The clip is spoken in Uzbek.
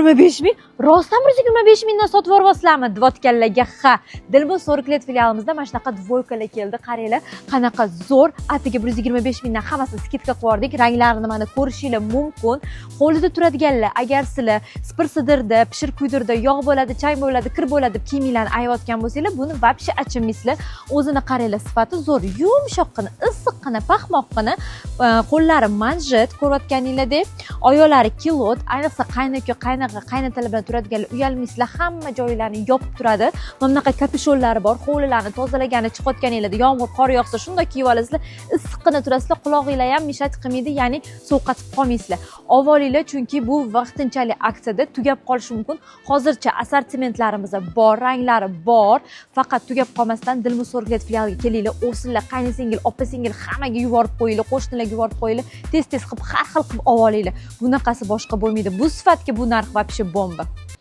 25 ming, rostdan 125 mingdan sotib yuboryapsizlarmi deyotganlarga, ha, Dilmuz 40 лет filialimizda mana shunaqa двойка lar keldi. Qaranglar, qanaqa zo'r, atigi 125 mingdan hammasini скидка qilib yubordik. Ranglarini mana ko'rishinglar mumkin. Hovlida turadiganlar, agar sizlar sipir sidirda, pishir kuydirda yog' bo'ladi, chang bo'ladi, kir bo'ladi deb kiyiminglarni ayayotgan bo'lsanglar, buni вообще achinmaysizlar. O'zini qaranglar, sifati zo'r, yumshoqqina, issiqqina, paxmoqqina, qo'llari manjet, ko'rayotganinglardek, oyoqlari kilot. Ayniqsa qaynaka, qaynog'a, qaynatalar bilan turadiganlar, uyalmaysizlar, hamma joylarni yopib turadi. Mana bunaqa kapishonlari bor. Hovlilarni tozalagani chiqayotganinglarda, yomg'ir, qor yog'sa, shundoq kiyib olasizlar, issiqqina turasizlar, qulog'inglar ham мешать qilmaydi, ya'ni sovqatib qolmaysizlar. Olinglar, chunki bu vaqtinchalik aksiyada tugab qolishi mumkin. Hozircha assortimentlarimiz bor, ranglari bor, faqat tugab qolmasdan Dilmuz 40 лет filialiga kelinglar. O'g'sillar, qaynisingil, opa singil, hammaga yuborib qo'yinglar, qo'shnilarga yuborib qo'yinglar, tez tez qilib, har xil qilib olib olinglar. Bunaqasi boshqa bo'lmaydi. Bu sifatga bu narx вообще bomba.